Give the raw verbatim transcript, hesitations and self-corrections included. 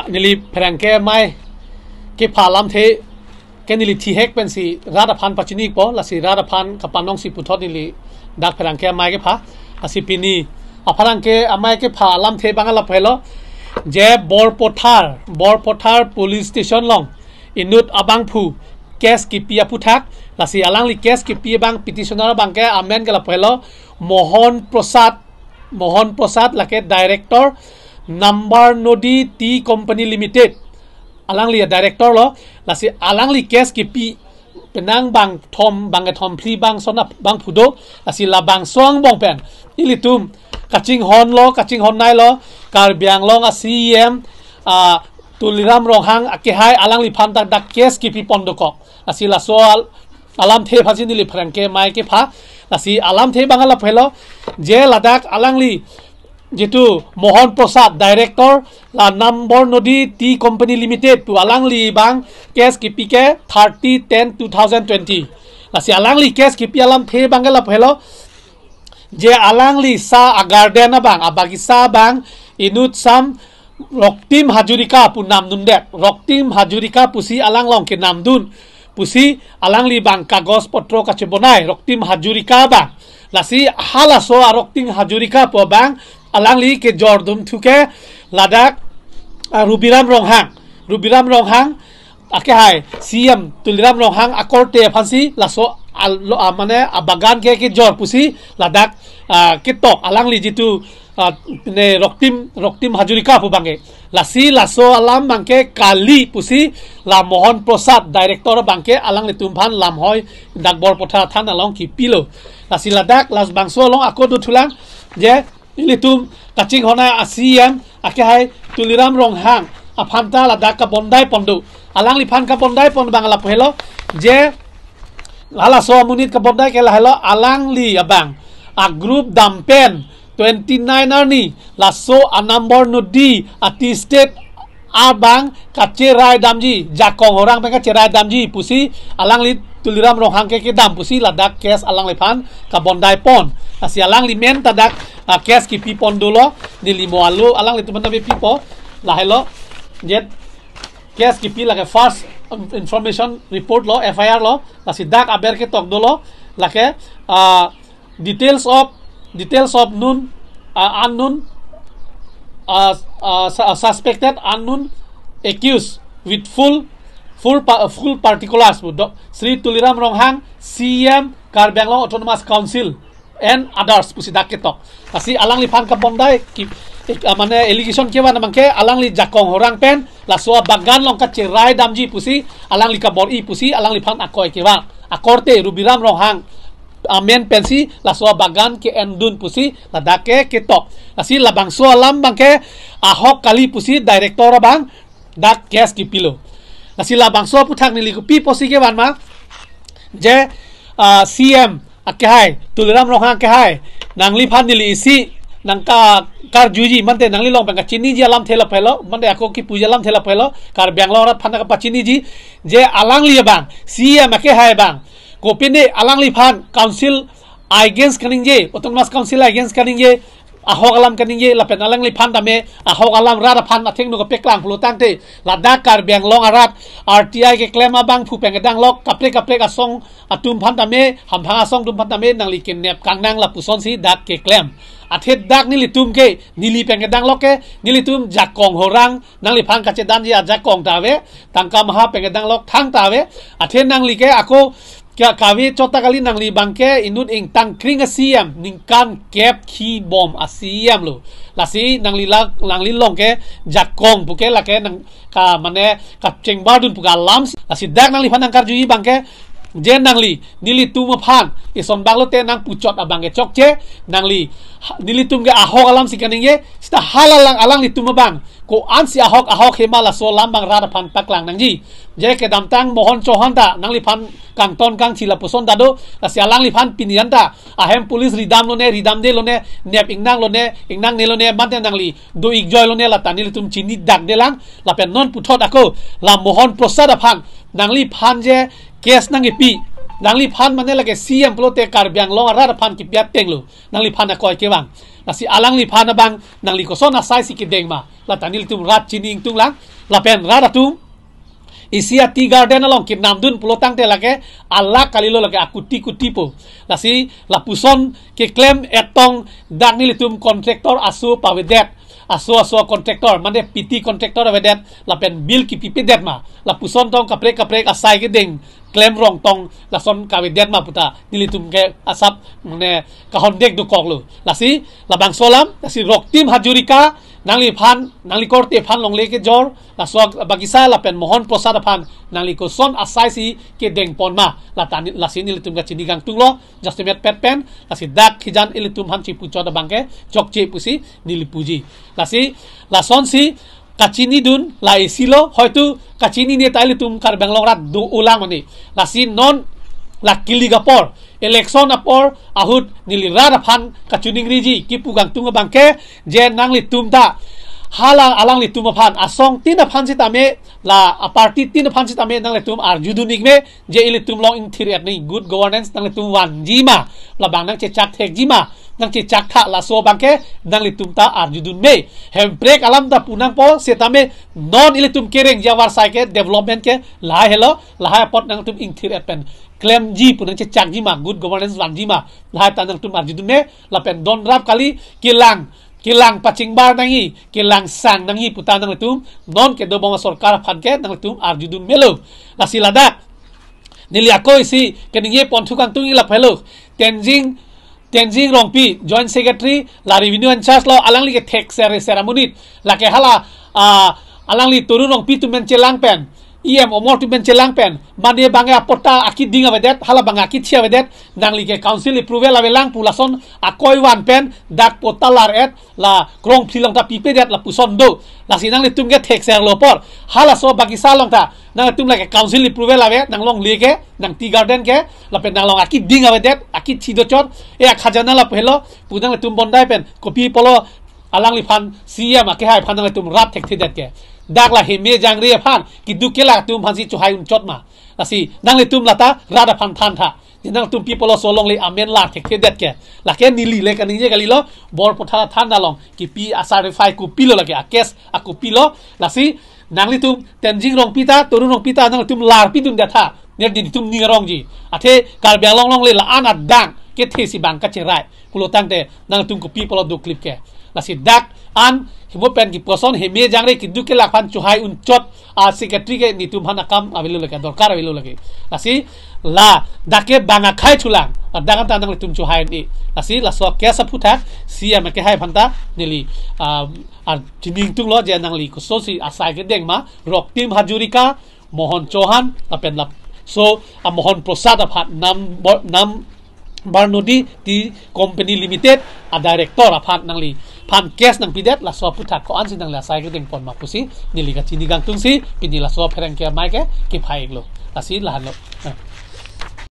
Neli pherangke amei kepha alamthe ke neli thihek pensi rat aphan pachinipo, lasi rat aphan kapanong si puthot neli dak pherangke amei kepha. Lasi pini apherangke amei kepha alamthe abang lapu helo, je Borpathar, Borpathar Police Station along inut abangphu case kipi aphuthak. Lasi alangli case kipi abang petitioner abangke amen ke lapu helo, Mohan Prasad, Mohan Prasad lake director Nambar Nodi Tea Company Limited. Alangli a director lo, lasi alangli case kipi penang bangthom, bangkethom phli bangson abangphu do, lasi labangso angbong pen ilitum kachinghon lo, kachinghon nei lo, Karbi Anglong a C E M, ah, Tuliram Ronghang akehai alangliphan dak dak case kipipon dokok. Lasi laso al-, alamthe aphansi neli pherangke amei kepha. Lasi alamthe abang lapu helo, je ladak alangli jitu Mohan Prasad, director la Nambar Nodi Tea Company Limited pu, alangli abang case kipi ke thirty ten two thousand twenty. Lasi alangli case kipi alamthe abang lapu helo, je alangli sa a garden abang, a bagisa abang inut sam Roktim Hazarika pu namdundet. Roktim Hazarika pusi alang along kenamdun pusi alangli abang kagos potro kachebonai Roktim Hazarika abang. Lasi halaso a Roktim Hazarika pu abang alangli kejordun thu ke ladak, ah, Rubiram Ronghang, Rubiram Ronghang akehai C E M Tuliram Ronghang akorte aphansi laso al-, lo, ah, mane abagan ke kejor pusi ladak, ah, ketok alangli jitu, ah, ne Roktim, Roktim Hazarika pu abangke. Lasi laso alam abangke kali pusi la Mohan Prasad director abangke alanglitum aphan lamhoi dak Borpathar thana along kipilo. Lasi ladak labangso along ako dothulang, je ilitum kachinghon a C E M akehai Tuliram Ronghang aphan ta ladak kabondai pon do. Alangliphan kabondai pon abang lapu helo, je halaso amonit kabondai ke lahelo, alangli abang a group dam pen twenty nine arni laso a Nambar Nodi a tea estate abang kacherai damji, Jakong Horang pen kacherai damji pusi alangli Tuliram Ronghang ke kedam pusi ladak case alangliphan kabondai pon. Lasi alangli amen ta dak, ah, case kipipon dolo, neli mo alo alanglitum aphan ta pipo, lahelo, je case kipi lake first, um, information report lo, F I R lo, lasi dak aber ketok dolo, lake, ah, details of, details of known, uh, unknown, uh, uh, su-, uh, suspected, unknown, accused with full, full pa-, uh, full particulars pu do, Sri Tuliram Ronghang, C E M Karbi Anglong Autonomous Council and others pusi dak ketok. Lasi alangliphan kabondai ki, ik-, uh, mane allegation kevan abangke alangli Jakong Horang pen laso abagan along kacherai damji pusi alangli kabor-i pusi alangliphan akoi kevan. Akorte Rubiram Ronghang amen pensi laso abagan ke-endun pusi ladak ke ketok. Lasi labangso alam abangke ahok kali pusi director abang dak case kipilo. Lasi labangso aphuthak neli kopi pusi kevan ma, je, ah, C E M akehai Tuliram Ronghang akehai, nangliphan neli isi nangka karjuji, mante nangli along pen kachiniji alamthe lapu helo, mante ako kipuji alamthe lapu helo, Karbi Anglong arat aphan kapachiniji, je alangli abang, C E M akehai abang, kopine alangliphan council against kaningje, Autonomous Council against kaningje, ahok alam kaningje, lapen alangliphan tame ahok alam rat aphan athengno kapeklang pulo tangte, ladak Karbi Anglong arat R T I keklem abangphu pen kedanglok, kaprek kaprek asong atum aphan tame, hamphang asong atum aphan tame nangli kenep kangnang lapusonsi dak keklem. Athe dak nelitum ke, neli pen kedanglok ke, nelitum Jakong Horang nangliphan kachedanji ajakong ta ave, tangka maha pen kedanglok thang ta ave. Athe nangli ke ako kave chot ta kali, nangli abangke inut ingtangkring a C E M, ningkan kep khi bom a C E M lo. Lasi nangli la, nangli along ke Jakong puke lake nang ka mane kachengbar dun pu alam. Lasi dak nangliphan nangkarjuji abangke, je nangli nelitum aphan ison bak lote nangpuchot abangke chokche, nangli ha-, nelitum ke ahok alamsi kaningje, seta hala alang, alanglitum abang ko-ansi ahok, ahok hema laso alam abang rat aphan paklang nangji. Je kedamtang Mohan Chauhan ta nangliphan kangton kangthi lapuson ta do, lasi alangliphan pini anta ahem police ridam lone, ridamde lone, nep ingnang lone, ingnangne lone, mante nangli do-ik joi lone, lata nelitum chini dakdelang. Lapen non puthot ako la Mohan Prasad aphan, nangliphan je case nangkipi, Nangliphan mane lake C M pulote Karbi Anglong arat aphan kipi ateng lo. Nangliphan akoi kevang. Lasi alangliphan abang nangli koson asai si kedeng ma, lata nelitum rat chini ingtunglang. Lapen rat atum isi a tea garden along kenamdun pulotangte lake alakh kalilo, lake akuti kuti po. Lasi lapuson keklem etong dak nelitum contractor aso pavedet, aso aso contractor mane P T contractor avedet lapen bill kipipedet ma, lapuson tong kaprek kaprek asai kedeng klem rongtong lason kavedet ma puta nelitum ke asap mane kahondek dokok lo. Lasi labangso alam, lasi Roktim Hazarika, nangliphan, nangli korte aphan longle kejor, laso Bagisa lapen Mohan Prasad aphan nangli koson asai si kedeng pon ma, lata ni, lasi nelitum kachini kangtung lo, jasemet pet pen, lasi dak hijan ilitum aphan chipuchot abang ke chokche pusi neli puji. Lasi lasonsi kachinidun la isi lo, hoitu kachinine ta ilitum Karbi Anglong rat do-olang mane. Lasi non la kilik apor, election apor ahut neli rat aphan kachiningriji kipu kangtung abang ke, je nanglitum ta hala alanglitum aphan, asongtin aphan sitame, la aparty tin aphan sitame nanglitum arjudun ik me, je ilitum along ingthir-et nangji, good governance nanglitum vanji ma, labang nangchechak thekji ma, nangchechak tha, laso abang ke nanglitum ta arjudun me. Hemprek alam ta pu nangpo, setame non ilitum kerengji avarsai ke development ke lahai helo, lahai apot nangtum ingthir-et pen klemji pu, nangchechakji ma, good governance vanji ma, lahai ta nangtum arjudun me. Lapen don rap kali, kelang, kelang pachingbar nangji, kelang sang nangji puta nanglitum non kedobom asorkar aphan ke nanglitum arjudun melo. Lasi ladak neli akoi si keningje pon thu kangtung ik lapu helo. Tenzing, Tenzing Rongpi, Joint Secretary, la revenue in charge lo, alangli ke thekser ser amonit. Lake hala, ah, alangli Torun Rongpi atum pen chelang pen, E M Omor atum pen chelang pen, mane bang ke apatta akeding avedet, hala bang ke akithi avedet, nangli ke council approval avelang pu lason akoi van pen dak patta lar-et, la krongphli along ta pipedet lapuson do. Lasi nanglitum ke thekser lo apor, halaso Bagisa along ta nangtum lake council approval ave, nanglongle ke, nang tea garden ke, lapen nanglong akeding avedet, akithi dochot, e akhajana lapu helo pu nangtum bondai pen kopi apotlo alangliphan, C M akehai aphan nangtum rap thekthedet ke. Dak la Heme Jangre aphan, keduk kelak atum aphan si chohai unchot ma. Lasi nanglitum lata rat aphan than tha. Nangtum pi apotlo laso alongle amen lar thekthedet ke. Lake neli le kaningje kalilo, Borpathar athana along kipi a-certify kopilo lake, a-case akopilo. Lasi nanglitum Tenzing Rongpi ta, Torun Rongpi ta nangtum lar pidundet tha, ne nelitum ning arongji. Athe Karbi Anglong alongle la-an adang kethe si bang kacherai pulotangte nangtum kopi apotlo doklip ke. Lasi dak an himo pen kipu ason Heme Jangre keduk kelak aphan chohai unchot a-secretary ke nelitum aphan akam avelo lake, dorkar avelo lake. Lasi ladak ke bang akhai chulang, ladak an ta nanglitum chohai un-e. Lasi laso case aphuthak C M akehai aphan ta neli, ah, ah, chiningtunglo je nangli koson si asai kedeng ma, Roktim Hazarika, Mohan Chauhan, lapen laso a-Mohan Prasad aphan, Nam Bo-, Nam Barnodi Tea Company Limited a-director aphan nangliphan case nangpidet, laso aphuthak ko-an si nangli asai kedeng pon ma pusi neli kachini kangtung si pini laso apherangke amei ke kiphai iklo. Lasi lahenlo. Eh.